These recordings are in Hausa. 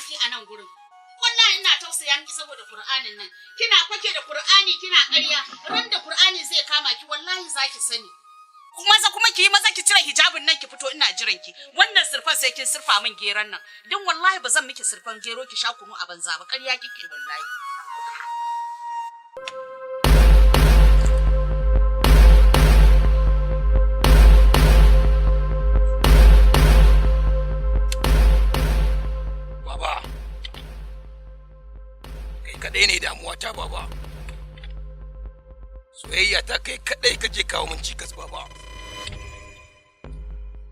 arziki a nan gurin. Wallahi ina tausaya miki saboda Qur'anin nan. Kina kwake da Qur'ani kina ƙarya, ran da Qur'ani zai kama ki wallahi zaki sani. Maza kuma ki yi maza ki cire hijabin nan ki fito, ina jiran ki. Wannan sirfan sai kin sirfa min geron nan. Din wallahi ba zan miki sirfan gero ki sha kunu a banza ba, ƙarya kike wallahi. Baba, kai kaɗai ne damuwa ta, baba. Soyayya ta kai kaɗai kake kawo min cikas, baba.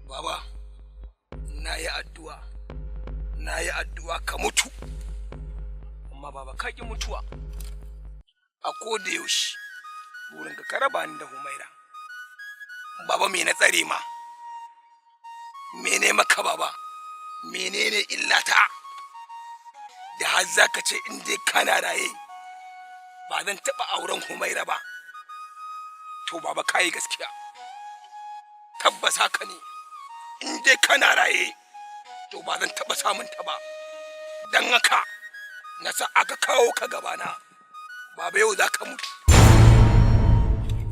Baba, na yi addu'a, na yi addu'a ka mutu. Amma baba, ka ƙi mutuwa. A ko da yaushe, burinka ka raba ni da Humaira. Baba, me na tsare ma? Mene maka, baba? Menene illata da har za ka ce in dai kana raye ba zan taɓa auren Humaira ba? To baba, ka yi gaskiya, tabbas haka ne. In dai kana raye to ba zan taɓa samun ta ba. Don haka na sa aka kawo ka gabana. Baba, yau za ka mutu.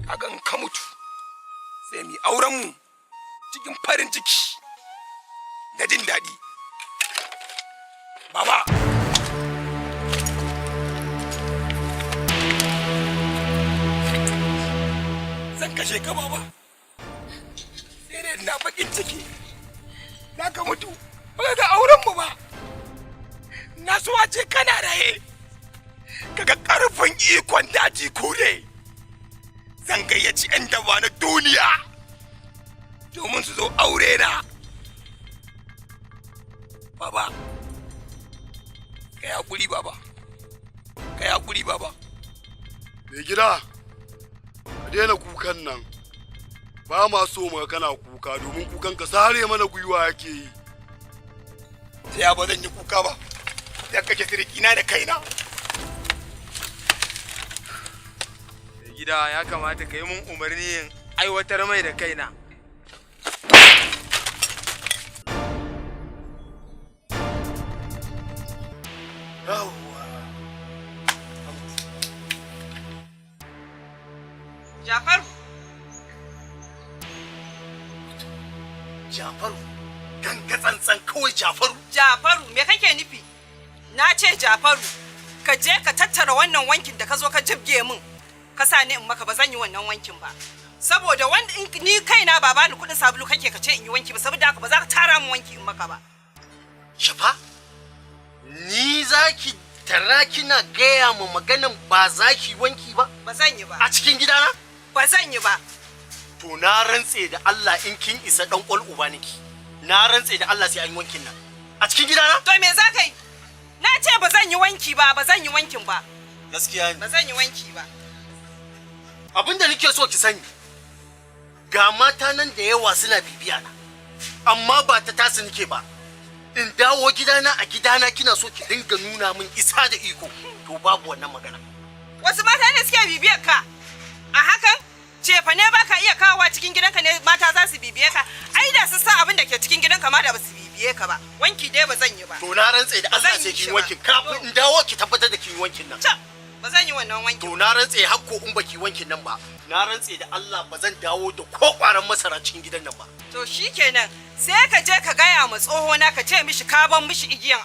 Kaga in ka mutu sai mu yi auren mu cikin farin ciki da jin daɗi. Baba, zan kashe ka, baba. Sai dai ina bakin ciki na ka mutu ba ga auren mu ba. Na so a ce kana raye kaga karfin ikon daji kure. Zan gayyaci 'yan daba na duniya domin su zo aure na. Baba, ka yi hakuri, baba, ka yi hakuri, baba. Mai gida, ka daina kukan nan. Ba ma so mu kana kuka, domin kukan ka sare mana gwiwa yake yi. Ta ya ba zan yi kuka ba? Zan kashe sirikina da kaina. Mai gida, ya kamata ka yi mun umarni in aiwatar mai da kaina. Jafaru. Jafaru, ganga tsantsan kawai, Jafaru. Jafaru, me kake nufi? Na ce Jafaru, ka je ka tattara wannan wankin da ka zo ka jibge min. Ka sa ni in maka, ba zan yi wannan wankin ba. Saboda wanda ni kaina ba bani kuɗin sabulu kake ka ce in yi wanki ba, saboda haka ba za ka tara min wanki in maka ba. Shafa, ni za ki tara kina gaya ma maganan ba za ki wanki ba? Ba zan yi ba. A cikin gidana? Ba zan yi ba. To na rantse da Allah in kin isa dan kwal uba niki. Na rantse da Allah sai an yi wankin nan. A cikin gidana? To me za ka yi? Na ce ba zan yi wanki ba, ba zan yi wankin ba. Gaskiya ne. Ba zan yi wanki ba. Abin da nake so ki sani, ga mata nan da yawa suna bibiya na. Amma ba ta tasu nake ba. In dawo gidana, a gidana kina so ki dinga nuna min isa da iko. To babu wannan magana. Wasu mata ne suke bibiyar ka. A hakan, cefa ne ba ka iya kawowa cikin gidanka ne mata za su bibiye ka. Ai da su san abin da ke cikin gidanka ma da ba su bibiye ka ba. Wanki dai ba zan yi ba. To na rantse da Ba Allah zan sai yi shi kin ba. wankin kafin in dawo, ki tabbatar da kin wankin nan. Ca, ba zan yi wannan wankin. To na rantse hakko in baki wankin nan ba, na rantse da Allah ba zan dawo da ko kwaran masara cikin gidan nan ba. To shikenan, sai ka je ka gaya ma tsohona ka ce mishi ka ban mishi igiyan.